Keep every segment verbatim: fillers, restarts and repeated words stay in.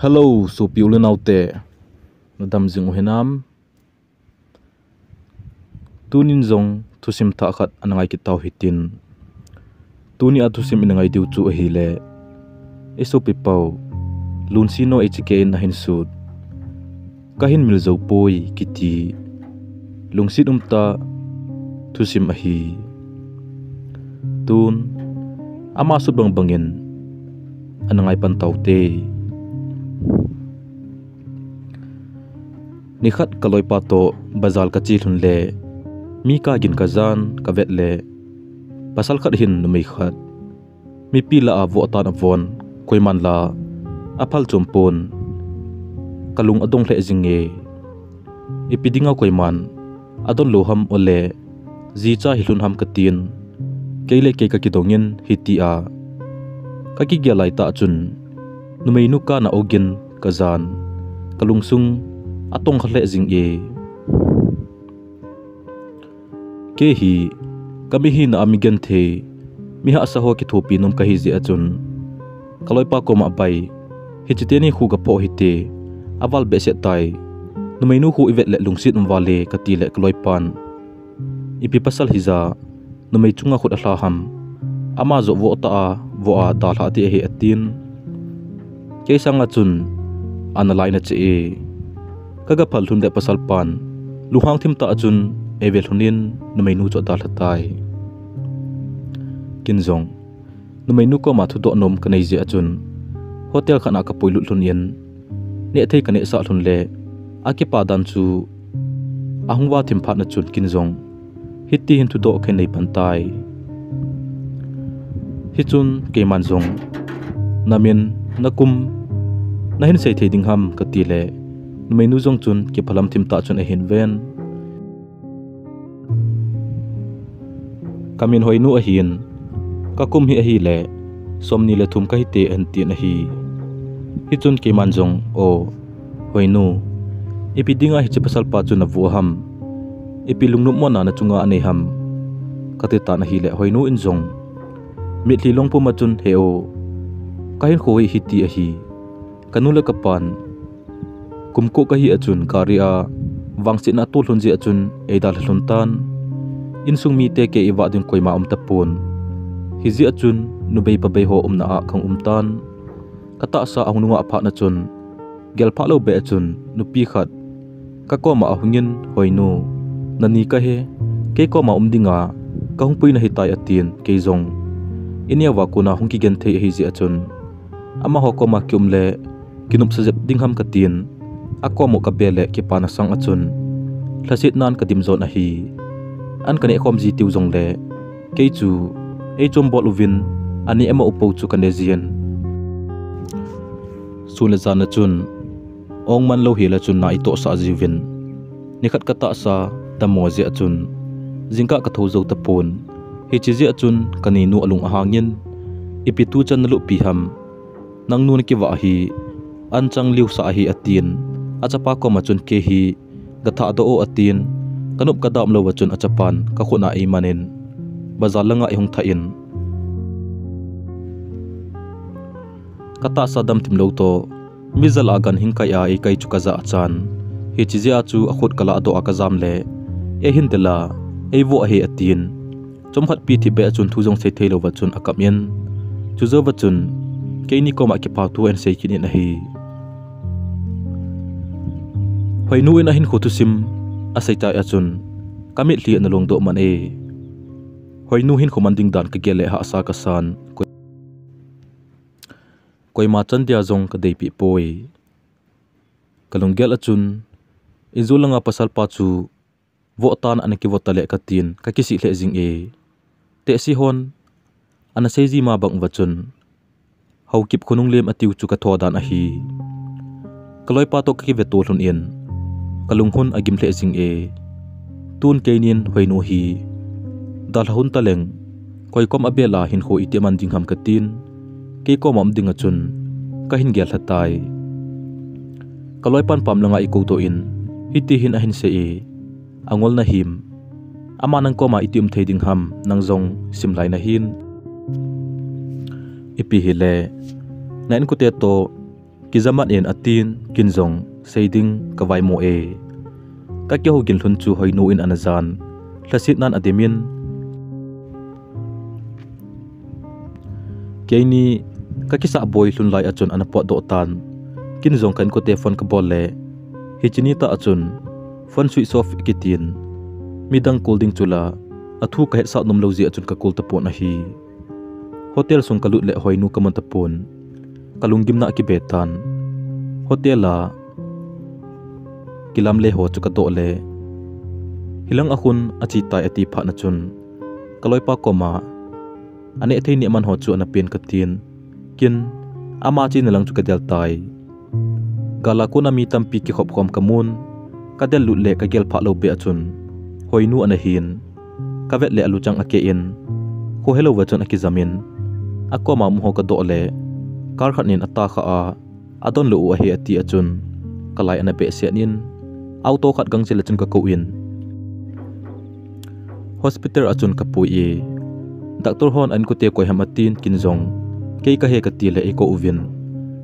Hello, sopi u le naute. Na dam jing u hinam? Tunin jong thusim thah khat ana ngai kit tau hitin. Tuni a thusim ina ngai diu chu ahile, i sopi pau, Lunsi no H K in ahin sut, Kahin mil jou poi kiti lungset umtah thusim ahi. Tun, ama sut bang bangin ana ngai pan taute. Nikhat ka loipa toh bazar ka che lhun le, mi kagin ka jan ka vet le, pasal khat hin numei khat mipi lah a voh tan avon, koiman la aphal chom pon. Ka lung adong lheh jing e. Ipi dinga koiman adon lou ham, ole jicha hi lhun ham katin, kei le kei ka kidongin hitia ka kigel lai tah chun, numeinu kana ogin ka jan, ka lungsung atong kha lheh jing e. Kei hi ka mihina a mi genthei, mi hahsa ho kithopi nom kahi jeh a chun, ka loipa koma bai, hiche teni khu ka phoh hite, aval behseh tai, numeinu khu i vet le lungset um val e kati le ka loipan, ipi pasal hija, numei chunga khut alha ham, ama joh voh tah a voh a dalha ding ahi atin. Kei sanga chun ana laina che e. Ka ga phal lhun le pasal pan lunghang thim tah a chun eive lhun in numeinu chu adalha tai. Kin jong numeinu koma thudoh nom ka nei jeh a chun hotel khat a ka puilut lhun in, nehthei ka nehsah lhun le akipa dan chu ahung va thim phat na chun kin jong hiti hin thudoh kahin nei pan tai. Hichun keiman jong, na min, na kum, nahin sei thei ding ham kati le, numeinu jong chun kiphalam thim tah chun ahin ven. Ka min Hoinu ahin, ka kum hi ahile somni le thum kahi te ahin tin ahi. Hichun keiman jong, o, Hoinu, ipi dinga hiche pasal pa chu na vuh ham? Ipi lungnopmona na chunga anei ham? Kati tan ahile Hoinu in jong, mitlhi long pum a chun, he o, ka hinkho hi hiti ahi. Ka nu le ka pan kum ko kahi a chun gari a vangsetna atol lhun jeh a chun eidalha lhun tan. Insung mite kei ivah ding koima um tapon. Hijeh a chun nubei pabei ho umna a kahung um tan. Ka tahsa ahung nungah phat na chun, gelphah lou beh a chun nupi khat ka koma ahungin, Hoinu, nani kahi, kei koma um dinga kahung pui nahi tai atin, kei jong ineo a kona hung kigenthei ahi jeh a chun, amaho koma kium le kinopsa jep ding ham katin, akom u ka be le kipana sang a chun lhasetnan ka dim jon ahi. An ka neh khom ji tiu jongle, kei chu eichom bol uvin, ani ama u po chu ka ne jin. Sun le jan a chun ong man lou hel a chun na itohsah jiuvin, nikhat ka tahsa damo jeh a chun jingkah ka thou jou tapon. Hiche jeh a chun ka ninu alung ahangin, ipi tuchan na luppi ham? Nangnu na kivah hi anchang liusah ahi atin, achapa koma chun kei hi gathah doh o atin, ka nop ka dam lou a chun achapan ka khut a eimanin, bazar langa eihung thah in, ka tahsa damthim lou toh, mi jal a ganhing kai a eikai chu ka jah achan. Hiche jeh a chu akhut ka lahdoh a ka jam le, eihin del a, eivoh ahi atin. Chomkhat pi thipbeh a chun thu jong sei thei louva chun akap in, chujouva chun keini koma kipathu ahin sei kit in ahi. Hoinu in ahinkho thusim asei tai a chun, ka mitlhi ana longdoh man e. Hoinu hinkho man ding dan ka gel le hahsa kasan, koi, koima chan dia jong ka deipeh poi. Ka lunggel a chun, injou langa pasalpa chu voh tan ana kivoh taleh katin, ka kisih lheh jing e. Tehse hon ana sei ji ma bang uva chun, Haokip khonung lem atiu chu ka tho dan ahi. Ka loipa toh ka kiveto lhon in, ka lunghun agim lheh jing e. Tun keinin Hoinu hi dalha lhon taleng, koikom abel a hinkho iti man ding ham katin, kei koma um dinga chun kahin gel lha tai. Ka loipan pam langa eikou doh in, hiti hin ahin sei e, Angol nahim, ama nang koma iti um thei ding ham, nang jong sim lai nahin. Ipi hile, na inkote toh Kijamat in atin, ken jong sei ding kavaimo e. Kakihou gin lhun chu Hoinu in ana jan, lhasetnan adim in, keini kakisah boi lhun lai a chun ana potdoh tan. Ken jong ka inkote phone kabol le, hiche ni tah a chun phone switch off kitin, midang call ding chula athu kahetsah nomlou jeh a chun ka call tapon ahi. Hotel sung kalut le Hoinu kamu tapon. Kalunggimna akibe tan. Hotel a kilamle ho chu kadoh le, hilang a khun achetai ati phat na chun, kaloipa koma aneh thei neh man ho chu ana pen katin, ken ama chena lang chu kadel tai. Gal a kona mi tampi kikhop khom kamun, kadel lut le kagel phah lou beh a chun Hoinu ana hin. Kavet le aluchang akeh in, khohelou va chun akijam in, akoma um ho kadoh le, car khat nin atahkhah a, adonlou u ahi ati a chun, kalai ana behseh in, auto khat gang chel a chun kakou in, hospital a chun kapui e. Doctor hon a inkote koi ham atin, ken jong kei kahi kati le eikou uvin.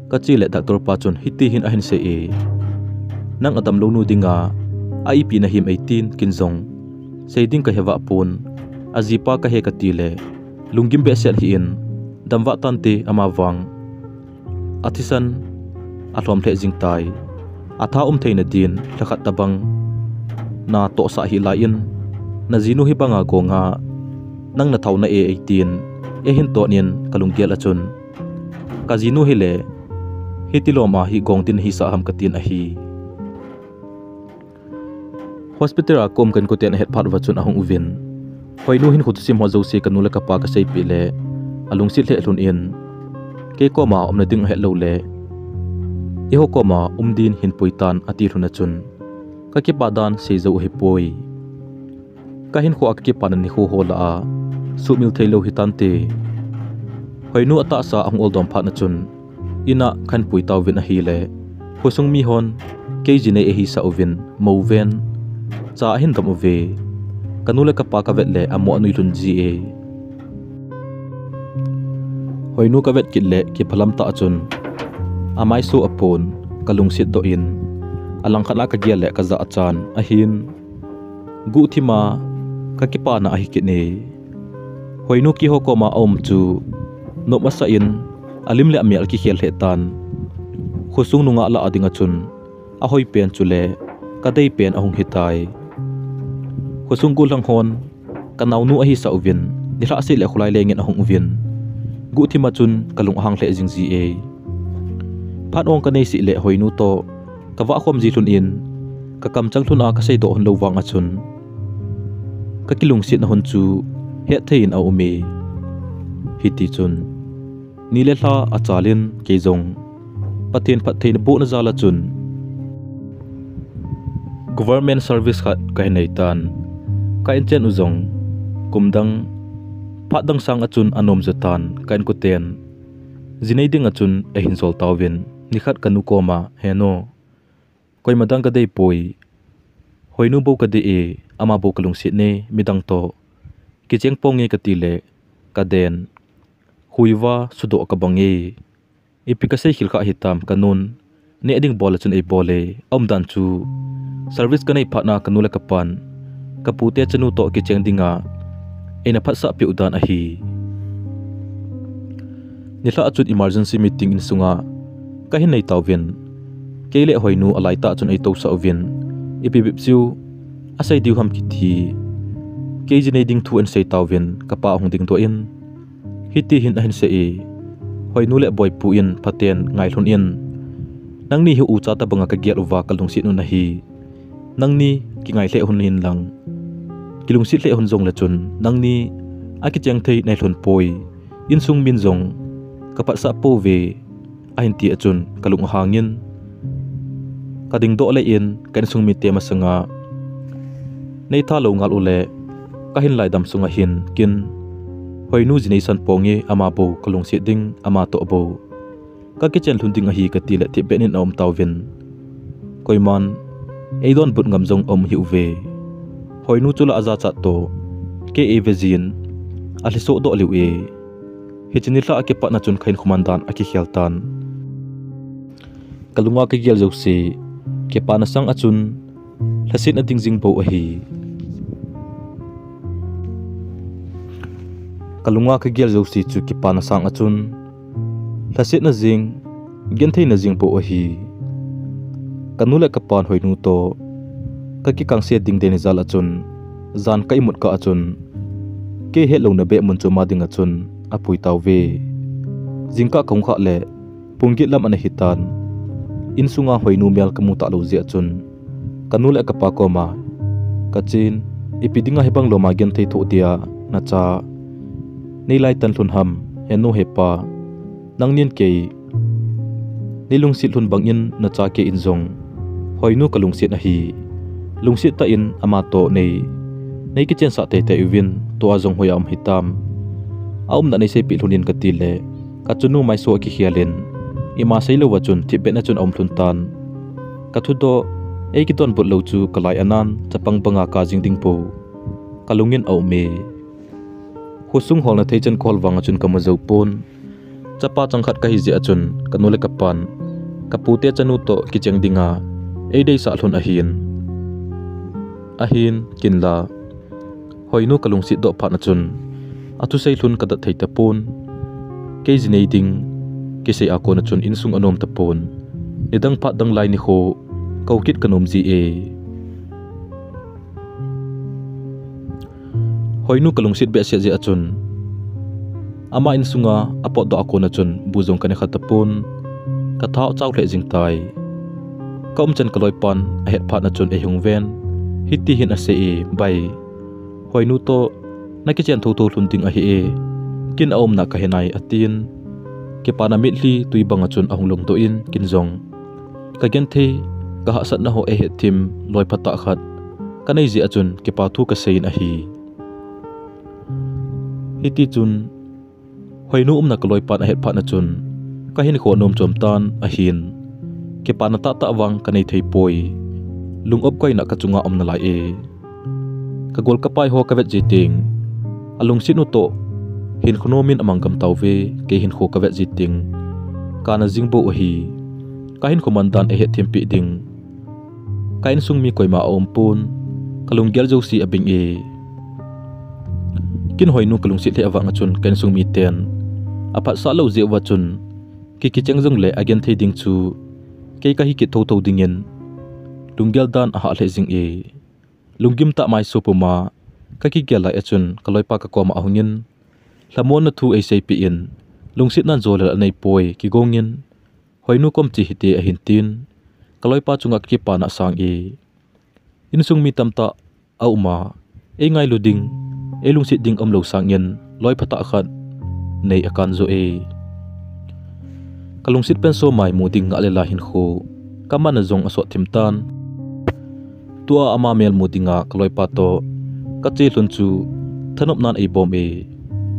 Kache le doctor pa chun hiti hin ahin sei e, nang adamlou nu dinga a ipi nahim eitin, ken jong sei ding kahe vah pon, ajipa kahi kati le lunggim behseh hih in, damvah tante amavang athisan alhom lheh jing tai. Atha um theina din lhakhat tabang natohsah hih lai in, najinu hibanga gonga nang nathao na e eitin, eihin ton in kalunggel a chun, kajinu hile hiti lom a hi gong din hisah ham katin ahi. Hospital a kaum ka inkoten ahet phat uva chun ahung uvin, Hoinu hinkho thusim ho jouse kanu le kapa kaseipeh le, alungset lheh lhon in, kei koma umna ding ahet lou le, eiho koma um din hin pui tan ati lhon a chun, kakipa dan seijou ahipoi. Kahinkho a kakipana nikho ho lah a suhmil theilou hitante. Hoinu atahsa ahung oldom phat na chun, in a kahin pui tauvin ahile, khosung mihon kei jinei eihisah uvin, mou ven, cha ahin dam uve. Kanu le kapa kavet le amo anui lhun ji e. Hoinu kavet kit le kiphalam tah a chun, amaiso apon, kalungset doh in, alangkhat a kagel le kajah achan ahin, guhthima kakipana ahi kit e. Hoinu keiho koma aum chu nop asah in, alim le amel akikhel lheh tan. Khosung nungah lah a dinga chun ahoi pen chule kadei pen ahung hitai. Khosung gollhang hon kanaonu ahisah uvin, nilhah seh le kholai lengin ahung uvin, guhthima chun kalung ahang lheh jing ji e. Phat ong kanei seh le Hoinu toh kavahkhom ji lhon in, kakamchang lhon a kaseidoh lhon lou vang a chun, kakilungsetna lhon chu hetthei in aum e. Hitichun ni le lha achal in kei jong Pathen phattheina bohna jal a chun government service khat kahin nei tan. Ka inchen u jong kum dang, phat dang sang a chun anom jo tan ka inkoten. Jinei ding a chun eihin jol tauvin, nikhat kanu koma, He nu, koima dang kadei poi. Hoinu bou kadei e, ama bou kalungset e, midang toh kicheng ponge kati le, kaden. Khuiva sudoh kabang e. Ipi kasei khel kha hitam, kanun neh ding bol a chun eibol e. Aumdan chu service kanei phat na kanu le kapan, kapute chanu toh kicheng dinga eina phatsah peh u dan ahi. Nilhah a chun emergency meeting insunga kahin nei tauvin, kei le Hoinu alaitah chun eitousah uvin, ipi bep chu asei diu ham kiti. Kei jinei ding thu ahin sei tauvin, kapa ahung dingdoh in, hiti hin ahin sei e, Hoinu le Boipu in phaten ngailhon in, nangni hi ucha tobanga kagel uva kalungset u ahi. Nangni kingai lheh lhon in lang, kilungset lheh lhon jongle chun nangni akicheng thei nahi lhon poi. Insung min jong kaphatsah pouve, ahin ti a chun kalung ahang in, kadingdoh lheh in ka insung mite masanga neitha lou ngal u le, kahin laidam sunga hin ken Hoinu jinei san ponge, ama bou kalungset ding, ama toh bou kakichen lhon ding ahi kati le thipbeh in aum tauvin, koiman eidonbut ngam jong aum hih uve. Hoinu chu la ajachat toh kei eive jin alhisoh doh lheh e. Hiche nilhah a kipatna chun ka hinkho mandan akikhel tan. kalunga kagel jouse, kipana sang a chun, lhasetna ding jing bou ahi. Kalunga kagel jouse chu kipana sang a chun, lhasetna jing, gentheina jing bou ahi. Kanu le kapan Hoinu toh, kakikangse ding deni jal a chun, jan ka imut kah a chun, kei hetlouna beh mun chu ama ding a chun, apui tauve. Jingkah kahung khah le, pung get lam ana hitan. Insunga Hoinu mel kamu talou jeh a chun, kanu le kapa koma, kachen, ipi dinga hibang loma genthei thoh dia, nacha, neilai tan lhon ham, henu hepa, nangnin kei, neilungset lhon bangin nacha kei in jong, Hoinu kalungset ahi. Lungset tah in ama toh nei, neikichensah teitei uvin, tua jong hoiya um hitam. Aumna neiseipeh lhon in kati le, kachanu maiso akikhel in, ima seilouva chun thipbehna chun aum lhon tan. Kathudoh, eikidonbut lou chu kalai anan, chapang banga kajing ding bou kalungin aume. Khosung holna thei chan kahol vanga chun kamu jou pon. Chapa changkhat kahi jeh a chun, kanu le kapan, kapute chanu toh kicheng dinga, eideisah lhon ahin. Ahin, kinla, Hoinu kalungset doh phat a chun, athusei lhon kadat thei tapon. Kei jinei ding, kisei a kon a chun insung anom tapon. Nidang phat dang lai nikho, kou kit kanom jie. Hoinu kalungset behseh jeh a chun, ama insunga apotdoh a kon a chun bu jong kanekha tapon. Katha chau lheh jing tai. Kaumchan kaloipan ahet phat a chun eihung ven, hiti hin asei e, Bai, Hoinu toh nakichen thotho lhon ding ahi e, ken aumna kahe nai, atin. Kipana mitlhi twi banga chun ahung longdoh in, ken jong kagenthei, kahahsatna ho eihetthem loi phatah khat kanei jeh a chun kipa thu kasei in ahi. Hitichun, Hoinu umna kaloipan ahet phat a chun, kahinkho anom chom tan ahin. Kipana tahtah vang kanei thei poi. Lung-op koina kachunga um nalai e. Kagol kapai ho kavet jiteng, alungset u toh hinkho nomin amanggam tauve, kei hinkho kavet jiteng, kana jing bou ahi. Kahinkho mandan eihetthempeh ding ka insung mi koima aumpon, kalunggel jouse abing e. Ken Hoinu kalungset lheh vang a chun ka insung miten aphatsah lou jeh uva chun, kikicheng jongle agenthei ding chu kei kahi kit thotho dingin lunggel dan ahah lheh jing e. Lunggim tah maiso puma kakigel lai a chun kaloipa kakoma ahungin, lhamonna thu eiseipeh in, lungsetnan jolel anei poi kigongin, Hoinu kom che hite ahin tin, kaloipa chunga kakipana sang e. Insung mi tamtah auma, eingailu ding, eilungset ding umlou sangin, loi phatah khat nei akan joh e. Kalungset pen somai mu ding ngah le la hinkho, kamanna jong asot thim tan. Tua ama mel mu dinga kaloipa toh kache lhon chu thanopnan eibom e.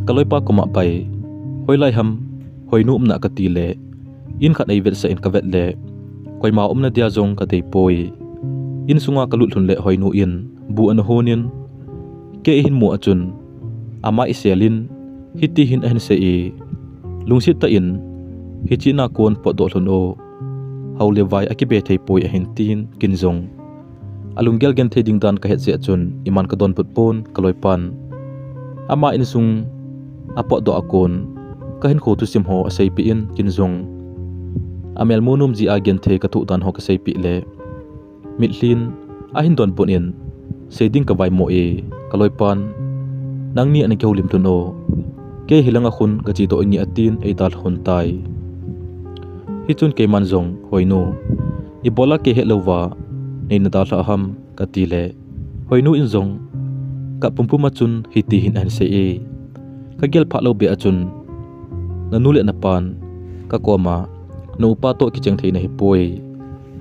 Kaloipa koma, Bai, hoilai ham Hoinu umna kati le, in khat eivetsah in kavet le, koima umna dia jong kadei poi. Insunga kalut lhon le Hoinu in bu ana honin, kei eihin mu a chun, amai sel in, hiti hin ahin sei e, lungset tah in, hiche na kon potdoh lhon o, hao le vai akibe thei poi ahin tin, ken jong alunggel genthei ding dan kahet jeh a chun iman kadonbut pon, kaloipan ama insung apotdoh a kon kahinkho thusim ho aseipeh in, ken jong amel mu nom jeh a genthei kathoh dan ho kaseipeh le, mitlhin ahin donbut in, sei ding kavaimo e, kaloipan, nangni ana kihoulim lhon o, kei hilanga khun kachedoh inge, atin eidalha lhon tai. Hichun keiman jong, Hoinu, ibola kei hetlouva neina dalhah ham, kati le, Hoinu in jong kap pumpum a chun hiti hin ahin sei e, kagel phah lou beh a chun, nanu le napan kakoma, na upa toh kicheng thei nahipoi.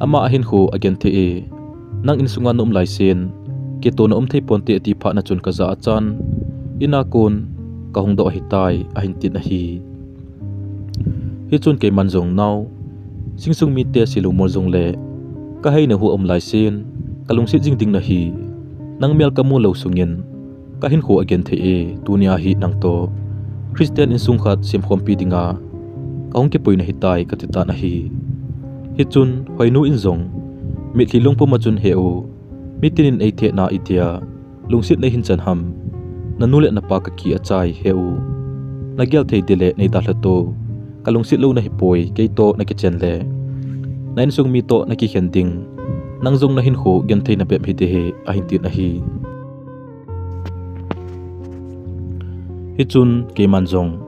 Ama ahinkho agenthei e, nang insunga naum laisen, kitoh naum thei ponte ati phat a chun kajah a chan, ina kon kahung doh ahitai, ahin tin ahi. Hichun keiman jong, Nao, singsung mite selou mol jongle, kaheina hu aum laisen, kalungset jing ding nahi. Nang mel kamu lou sungin kahinkho agenthei e, tunia hi nangtoh Christian insung khat semkhompi dinga kahung kipui nahitai, kati tan ahi. Hichun Hoinu in jong mitlhi lungpum a chun, "He u, mitin in eithehna itia lungset nahin chan ham? Nanu le napa kaki achai, he u. Nagel thei ding le neidalha to. Kalungset lou nahipoi, keitoh nakichen le na insung mitoh nakikhen ding. Nang jong nahinkho genthei nabep hite he," ahin tin ahi. Hichun keiman jong,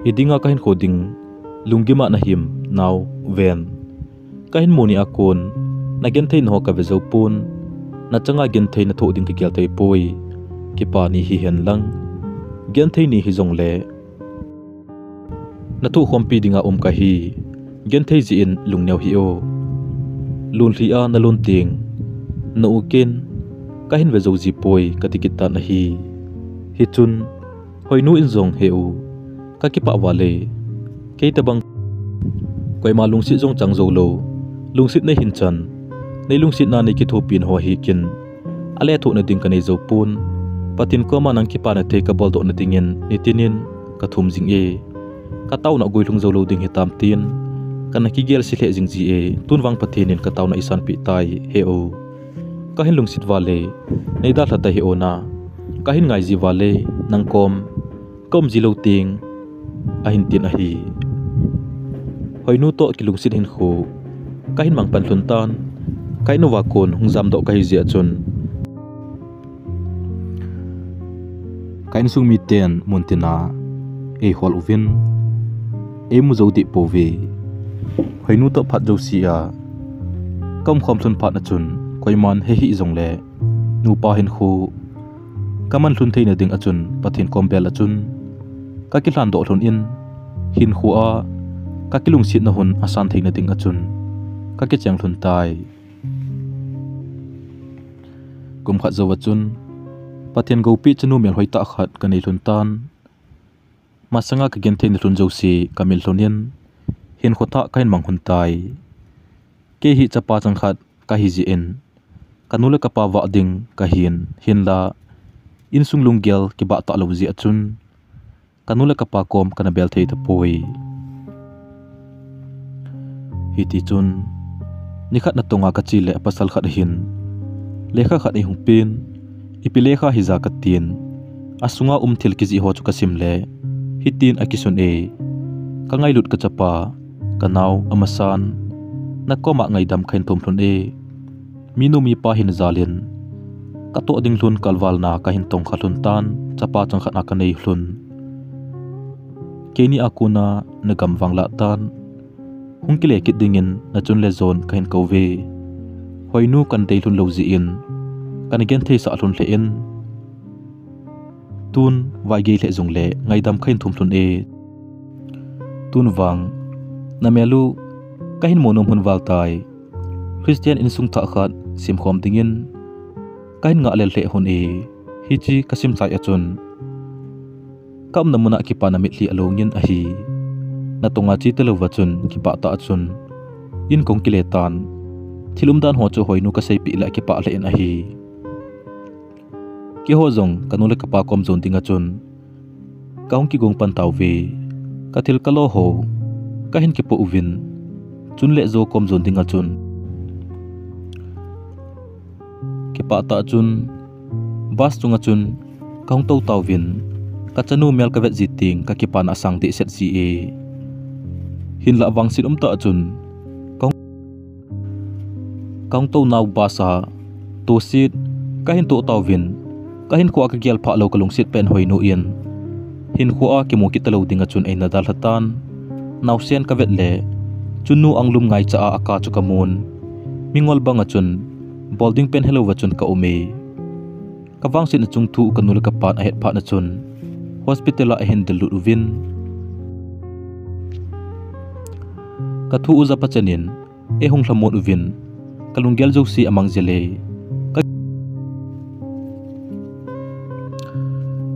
"Idinga kahinkho ding lunggim a nahim nau ven. Kahin mu ni a kon nagenthei naho kave jou pon, nachanga genthei nathoh ding kagel thei poi. Kipa ni hihen lang, genthei ni hijongle nathoh khompi dinga um kahi. Genthei jeh in lungneo hih o. Lunglhi a nalun teng, na u ken kahin ve jou jipoi," kati kit tan ahi. Hichun Hoinu in jong, "He u, kakipah val e. Kei tabang koima lungset jong chang jou lou, lungset nahin chan, neilungsetna neikithopi naho hi kin alethuh nading kanei jou pon. Pathen koma nang kipana thei kaboldoh nadingin nitin in kathum jing e. Kataona guilhung jou lou ding hitam tin kana kigel se lheh jing ji e. Tun vang Pathen in kataona eisanpeh tai, he u. Kahin lungset val e, neidalha ta hih o na. Kahin ngai ji val e, nang kom kaum ji lou teng," ahin tin ahi. Hoinu toh kilungset hinkho kahin mang pan lhon tan, ka in uva kon hung jamdoh kahi jeh a chun, ka insung miten muntina eihol uvin, eimu jou deh pouve. Hoinu toh phat jouse a kaum khom lhon phat a chun, koiman he hih jongle nupa hinkho kaman lhun theina ding a chun, Pathen kom bel a chun kakilhan doh lhon in, hinkho a kakilungsetna hun asan theina ding a chun kakicheng lhon tai. Kum khat jou a chun Pathen gopi chanu melhoi tah khat kanei lhon tan. Masanga kagenthei na lhon jouse kamil lhon in, hinkho thah kahin mang lhon tai. Kei hi chapa changkhat kahi jeh in, kanu le kapa vah ding kahin, hinla insung lunggel kibah talou jeh a chun, kanu le kapa kom kana bel thei tapoi. Hitichun, nikhat natonga kache le pasal khat ahin lekha khat eihung pen, ipi lekha hija katin, asunga um thil kijih ho chu kasim le, hitin akisun e, kangailut kachapa, kanao amasan, nakoma ngaidam kahin thum lhon e. Minu mipa hina jal in katoh ding lhon kalvalna kahin tongkha lhon tan, chapa changkhat a kanei lhon. Keini a kona nagam vanglah tan, hung kile kit dingin nachun le jon kahin kouve. Hoinu kana dei lhon lou jeh in kana gentheisah lhon lheh in, tun vaigei lheh jongle ngaidam kahin thum lhon e. Tun vang namel u kahin mu nom lhon val tai. Christian insung thah khat simkhom dingin kahin ngah lel lheh lhon e. Hiche kasim chai a chun, kaumna muna kipana mitlhi along in ahi. Natonga che talouva chun kipah tah a chun in kahung kile tan. Thil umdan ho chu Hoinu kaseipeh le akipah lheh in ahi. Keiho jong kanu le kapa kom jon dinga chun kahung kigong pan tauve. Kathil kalo ho kahin kipoh uvin, chun le jo kom jon dinga chun kipah tah chun bus chunga chun kahung tou tauvin, kachanu mel kavet ji teng kakipana asang dehset ji e. Hinlah vangset umtah chun kahung, kahung tou nau bus a toset kahin toh tauvin, kahinkho a kagel phah lou kalungset pen Hoinu in hinkho a kimu kit talou dinga chun eina dalha tan. Naosen kavet le, chunu anglum ngaicha a aka chu kamun. Mingol banga chun bol ding pen helouva chun kaum e. Kavangsetna chung thu kanu le kapan ahet phat na chun hospital a ahin del lut uvin, kathu u japachen in eihung lhamon uvin, kalunggel jouse amang jel e. Ka,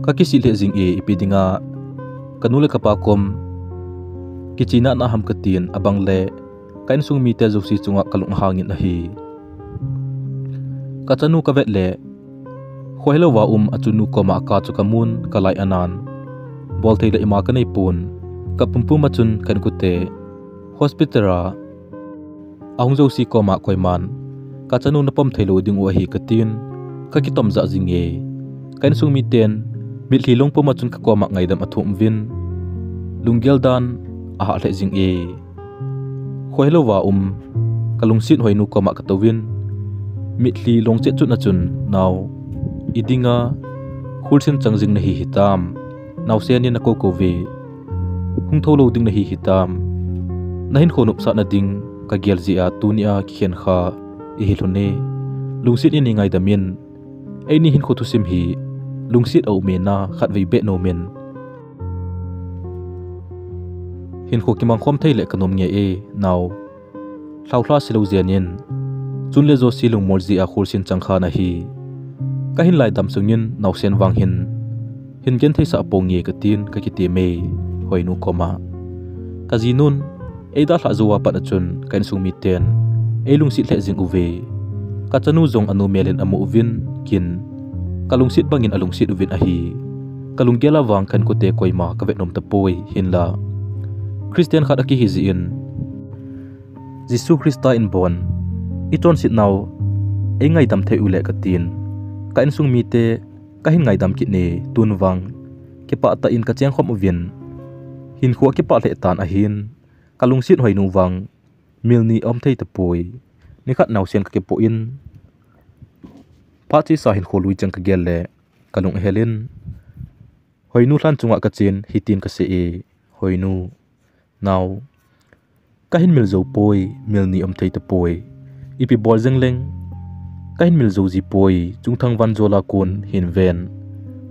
kakisih lheh jing e, ipi dinga kanu le kapa kom kichena naham katin, abang le ka insung mite jouse chunga kalung ahangin ahi. Kachanu kavet le, khohelouva um achunu koma aka chu kamun, kalai anan, bolthei le ima kaneipon. Kapumpum a chun ka inkote hospital a Ahung jouse koma koiman, "Kachanu napom thei lou ding u ahi," katin, kakitom jah jing e. Ka insung miten, mitlhi long puma chun kakoma ngaidam athum uvin, lunggel dan ahah lheh jing e. Khohelouva um, kalungset Hoinu koma katouvin, mitlhi long chet chun achun, "Nao, idinga, khulsin chang jing nahi hitam, naosen in nakou kouve, hung thou lou ding nahi hitam, nahinkho nopsahna ding kagel jeh a tunia kikhen kha ihi lhon e, lungset in neingaidam in, eini hinkho thusim hi lungset a um e, na khatvei beh nomin. Hinkho kimangkhom thei le kanom nge e, nao. Lhaolha silou jeng in, chunle jouse lungmol jeh a khulsin chang kha nahi. Kahin laidam sungin naosen vang hin, hin gentheisah ponge," katin kakiti e, Hoinu koma. Kajinun, eidalhah jouva pat achun ka insung miten eilungset lheh jing uve. Kachanu jong anu melin amu uvin, kin kalungset bangin alungset uvin ahi. Kalunggel a vang kainkote koima kavet nom tapoi, hinla Christian khat akihi jeh in, "Jesu Christa in bon, ichonset nau eingaidam thei ule," katin, ka insung mite kahin ngaidam kit e, tun vang kipah tah in kachengkhom uvin, hinkho akipah lheh tan ahin, kalungset Hoinu vang mil ni aum thei tapoi. Nikhat naosen kakipoh in, phat chesa hinkho lui cheng kagel le kalung ahel in, Hoinu lhan chunga kachen, hitin kasei e, "Hoinu, nao, kahin mil jou poi, mil ni aum thei tapoi. Ipi bol jeng leng kahin mil jou ji poi, chungthang vanjol a kon hin ven.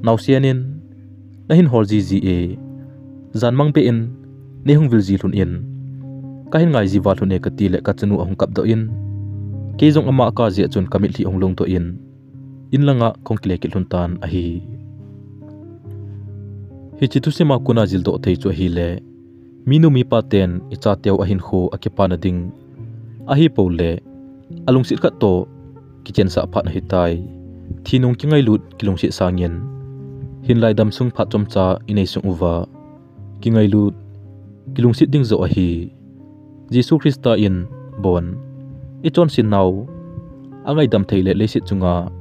Naosen in nahin hol jiji e, jan mang beh in neihung vil ji lhon in, kahin ngai ji val lhon e," kati le kachanu ahung kapdoh in, kei jong ama kap jeh chun kamitlhi ahung longdoh in, in langa kahung kile kit lhon tan ahi. Hiche thusima kona jildoh thei chu ahile, minu mipa ten ichateu ahinkho akipana ding ahipou le, alungset khat toh kichensah phat ahitai. Thi nung kingailut kilungset sangin, hin laidam sung phat chomcha inei sung uva, kingailut, kilungset ding joh ahi. Jesu Christa in bon, ichonset nau angaidam thei le leiset chunga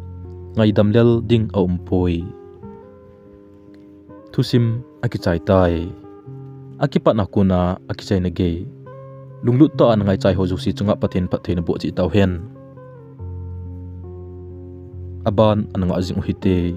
ngaidam lel ding aum poi. Thusim akichai tai. Akipatna kona akichaina gei, lunglut tah a ana ngaichai ho jouse chunga Pathen phattheina boh cheh tauhen. Aban ana ngah jing u hite.